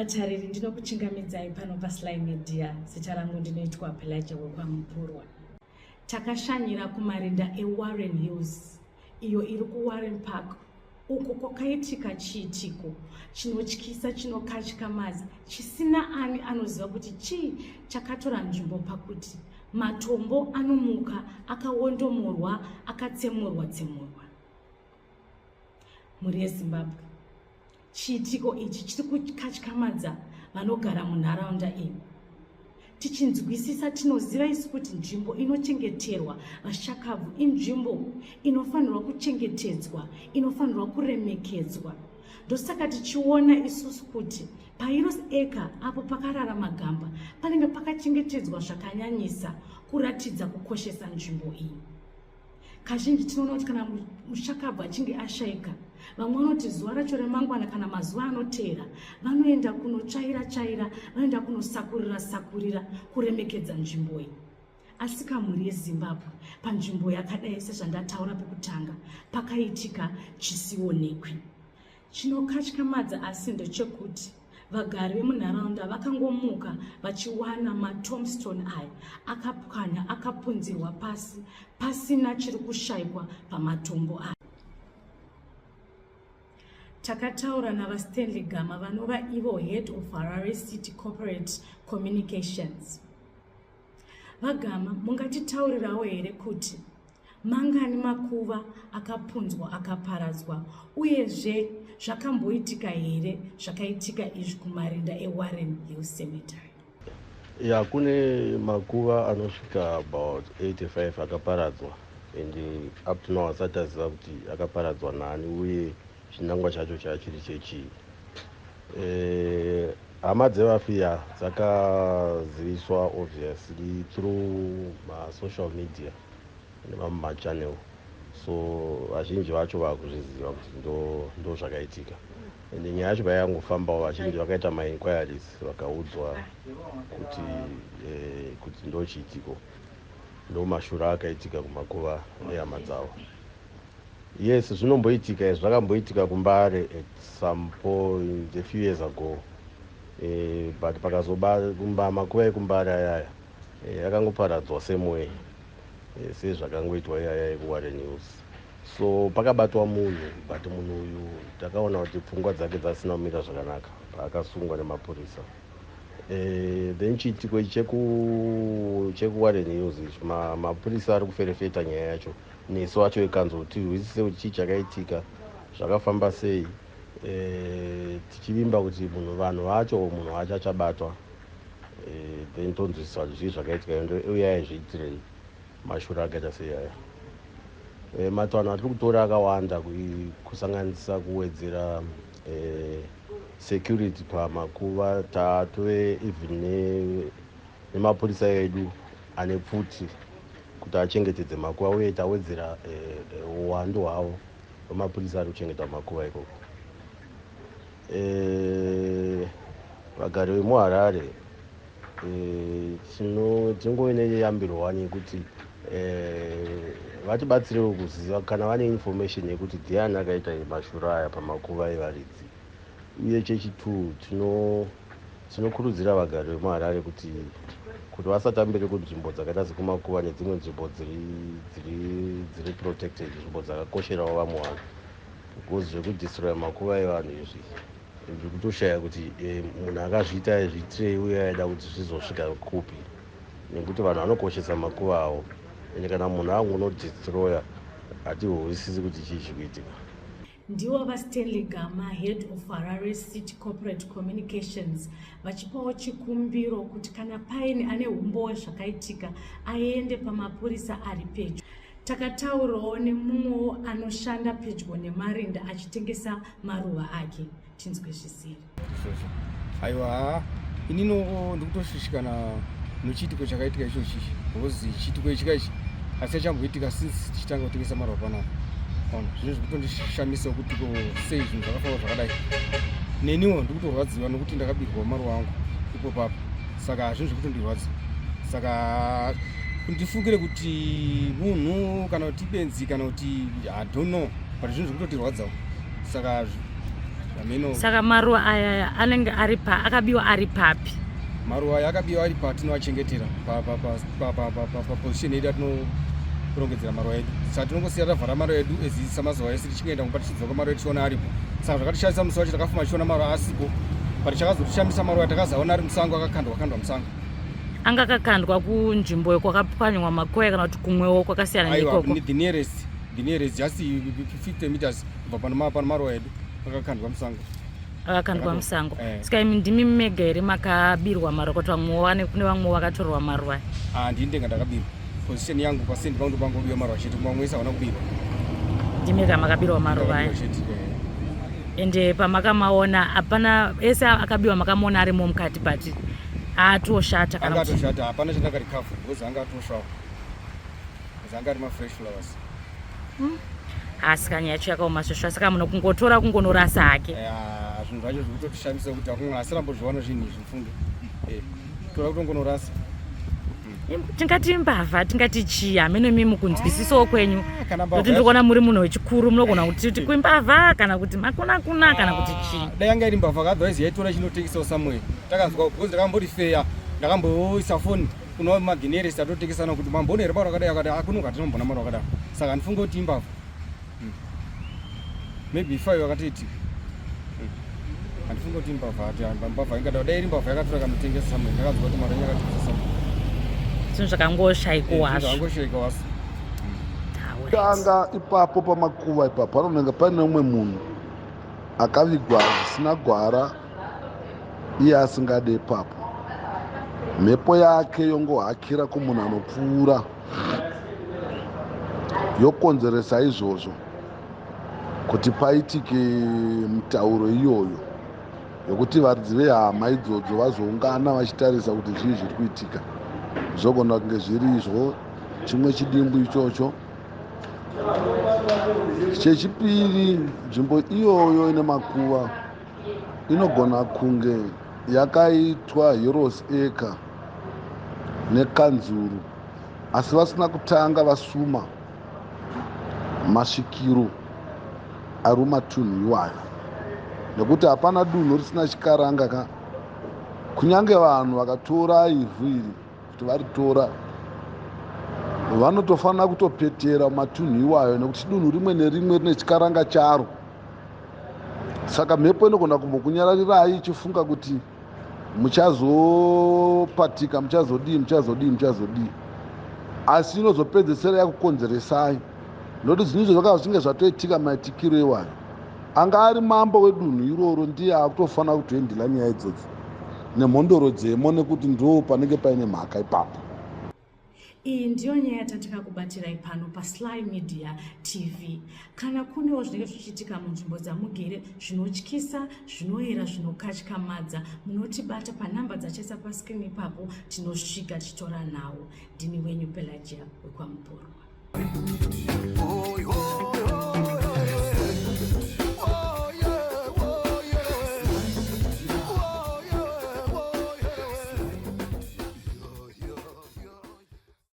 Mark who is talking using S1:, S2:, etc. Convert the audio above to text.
S1: Vatariri, ndinokuchingamidzai pano paSly Media. Zita rangu ndinoitwa Pelagia wekwaMupurwa. Takashanyira kumarinda eWarren Hills iyo iri kuWarren Park uko kwakaitika chiitiko chinotyisa chinokatyamadza chisina ani anoziva kuti chii chakatora nzvimbo pakuti matombo anomuka akawondomorwa akatsemurwa tsemurwa. Mhuri yeZimbabwe, chiitiko ichi chiri kukatyamadza vanogara munharaunda iyi. Tichinzwisisa, tinoziva isu kuti nzvimbo inochengeterwa vashakabvu inzvimbo inofanirwa kuchengetedzwa, inofanirwa kuremekedzwa. Ndosaka tichiona isusu kuti paHeroes Acre apo pakarara magamba panenge pakachengetedzwa zvakanyanyisa kuratidza kukoshesa nzvimbo iyi. Kazhinji tinoona kuti kana mushakabvu achinge ashaika, vamwe vanoti zuva racho remangwana kana mazuva anoteera vanoenda kunotsvaira tsvaira, vanoenda kunosakurira sakurira kuremekedza nzvimbo iyi. Asi kamhuri yeZimbabwe, panzvimbo yakadai sezvandataura pekutanga, pakaitika chisionekwi. Chinokatyamadza asi ndechekuti vagari vemunharaunda vakangomuka vachiwana matombstone aya akapwanya akapunzirwa pasi pasina chiri kushaikwa pamatombo aya. Takataura naVaStanley Gama vanova ivo Head of Harare City Corporate Communications. VaGama, mungatitaurirawo here kuti mangani makuva akapunzwa akaparadzwa uyezve zvakamboitika here zvakaitika izvi kumarinda eWarren Hill Cemetery?
S2: Ya, kune makuva anosvika about 85 akaparadzwa and up to now asati aziva kuti akaparadzwa nani uye chinangwa chacho chachiri chechii. Hama dzevafiya dzakaziviswa obviously through masocial media nemamwe machannel, so vazhinji vacho vakuzviziva kuti ndo zvakaitika. And nyaya yacho payangofambawo, vazhinji vakaita mainquiries vakaudzwa kuti ndo chiitiko, ndo mashura akaitika kumakuva ehama dzavo. Yes, zvinomboitika izvi, zvakamboitika kuMbare at some point a few years ago, but pakazoba makuva ekuMbare ayaya akangoparadzwa same way sezvakangoitwa iyaya ekuWarren Hills. So pakabatwa munhu, but munhu uyu takaona kuti pfungwa dzake dzasina kumira zvakanaka paakasungwa nemapurisa. Then chiitiko ichi chekuWarren Hills ichi, mapurisa ari kuferefeta nyaya yacho nesu wacho ekanzuro tihwisise kuti chii chakaitika, zvakafamba sei, tichivimba kuti munhu vanhu vacho, munhu wacho achabatwa, then tonzwisisa kuti zvii zvakaitika uye aizviitirei mashura akaita sei aya. Matanho atiri kutora akawanda, kusanganisa kuwedzera security pamakuva. Tatove even nemapurisa edu ane pfuti kuti achengetedze makuva, uye tawedzera uwandu hwavo hwemapurisa ari kuchengeta makuva ikoko. Vagari vemuHarare, tingove neyambiro one yekuti vatibatsirewo kuziva kana vane information yekuti ndiani akaita mashura aya pamakuva evaridzi. Uye chechitwo, tinokurudzira vagari vemuHarare kuti vasatambire kunzvimbo dzakaita sekumakuva nedzimwe nzvimbo dziri protected, nzvimbo dzakakosherawo vamwe vanhu, because zvekudestroya makuva evanhu izvi ndiri kutoshaya kuti munhu akazviita aizviitirei uye aida kuti zvizosvika kupi, nekuti vanhu vanokoshesa makuva avo, ende kana munhu angunodestroya hatihwisisi kuti chii chiri kuitika.
S1: Ndivo VaStanley Gama, Head of Harare City Corporate Communications, vachipawo chikumbiro kuti kana paine ane umbowo zvakaitika aende pamapurisa ari pedyo. Takataurawo nemumwewo anoshanda pedyo nemarinda achitengesa maruva ake, tinzwe zvisiri.
S3: Izvozvo, aiwa, inino ndikutoshushikana nochiitiko chakaitika ichochi, because chiitiko ichi kaichi asi chamboitika since tichitanga kutengesa maruva panapa. Ona zvinhu zvikutondishamisa kuti ko sei zvinhu zvakafamba zvakadai. Neniwo ndikutorwadziwa nokuti ndakabirwa maruva angu ipo papo, saka zvinhu zvikutondirwadza. Saka ndifungire kuti munhu kana kuti benzi kana kuti, I don't know, but zvinhu zvikutotirwadzawo. Saka Hameno.
S1: Saka maruva aya anenge ari pa akabiwa ari papi?
S3: Maruva aya akabiwa ari patinoachengetera paposition yedu yatinorongedzera maruva edu. Saka tinongosiya tavhara maruva edu ezisa mazuva ese tichingoenda kumba tichidzoka maruva edu tichiona aripo. Saka zvakatishamisa musi wacho takafuma tichiona maruva asipo. But chakazotishamisa maruva takazaona ari musango akakandwa kandwa musango.
S1: Anga akakandwa kunzvimbo kwakapwanywa makoya kana kuti kumwewo kwakasiyana
S3: nekoko? The nearest, the nearest just 50 meters kubva pano maruva edu akakandwa musango.
S1: Akakandwa musango. Eh. Saka imi ndimi mega here makabirwa maruva kuti vamwe wane kune vamwe vakatorwa maruva?
S3: Ah, ndini ndega ndakabirwa. Position yangu pasendi pangu ndopangobiwa maruva chete, vamwe vese havana kubirwa.
S1: Ndimi mega makabirwa maruva aya.
S3: Eh.
S1: Ende pamakamaona hapana ese akabiwa makamaona arimo mukati but atoshata
S3: kana kuti atoshata hapana chandakarecover because anga atosvawo. Because anga ari mafresh flowers.
S1: Asi kanya yacho yakaoma svosva saka munhu kungotora kungonorasa hake.
S3: Zvinhu zvacho zviri kutotishamisa kuti akunga asi rambozviwana zvinhu izvi mfunge. Eh, tora kutongonorasa.
S1: Tingati mbavha tingati chii hameno imi mukunzwisisawo kwenyu.
S3: Ah,
S1: Nokuti ndiri kuona muri munhu wechikuru munogona kuti kuti kuimbavha kana kuti makuna kuna kana kuti chii.
S3: Dai yanga iri mbavha otherwise yaitora chinotengesawo somewhere. Takanzwa because ndakambori ndakamboisa phone kuno mageneresi atotengesana kuti mamboona here maruva akadai akati akuno katinombona maruva akadai saka handifunge kuti imbavha. Maybe ifayo yakatoitika. Handifunge kuti imbavha ati mbavha ingada dai iri mbavha yakatora kanotengesa somewhere ndakanzwa kuti maruva yakatengesa somewhere.
S1: Zvinhu zvakangoshaikwa hazvo.
S3: Zvakangoshaikwa hazvo.
S4: Tanga ipapo pamakuva ipapo panonenge paine umwe munhu akavigwa zvisina gwara iye asingade ipapo. Mhepo yake yongohakira kumunhu anopfuura yokonzeresa izvozvo kuti paitike mitauro iyoyo yokuti varidzi vehama idzodzo vazoungana vachitarisa kuti zvii zviri kuitika. Zvogona kunge zviri izvo chimwe chidimbu ichocho. Chechipiri, nzvimbo iyoyo ine makuva inogona kunge yakaitwa Heroes Acre nekanzuru asi vasina kutanga vasuma masvikiro ari mumatunhu iwayo nekuti hapana dunhu risina chikaranga ka kunyange vanhu vakatora ivhu iri kuti varitora vanotofanira kutopetera mumatunhu iwayo nekuti dunhu rimwe nerimwe rine chikaranga charo. Saka mhepo inogona kumbokunyararirai ichifunga kuti muchazopatika, muchazodii, muchazodii, muchazodii, asi inozopedzesera yakukonzeresai nokuti zvinhu izvo zvakanga zvichinge zvatoitika maitikiro iwayo. Anga ari mambo wedunhu iroro ndiye akutofanira kutoendela nyaya idzodzo nemhondoro dzemo nekuti ndo panenge paine mhaka ipapo.
S1: Iyi ndiyo nyaya yatatakakubatirai pano paSly Media TV. Kana kunewo zvinenge zvichiitika munzvimbo dzamugere zvinotyisa, zvinoera, zvinokatyamadza, munotibata panhamba dzachaisa pascreen ipapo, tinosvika tichitora nhau. Ndini wenyu Pelagia wekwaMuporwa.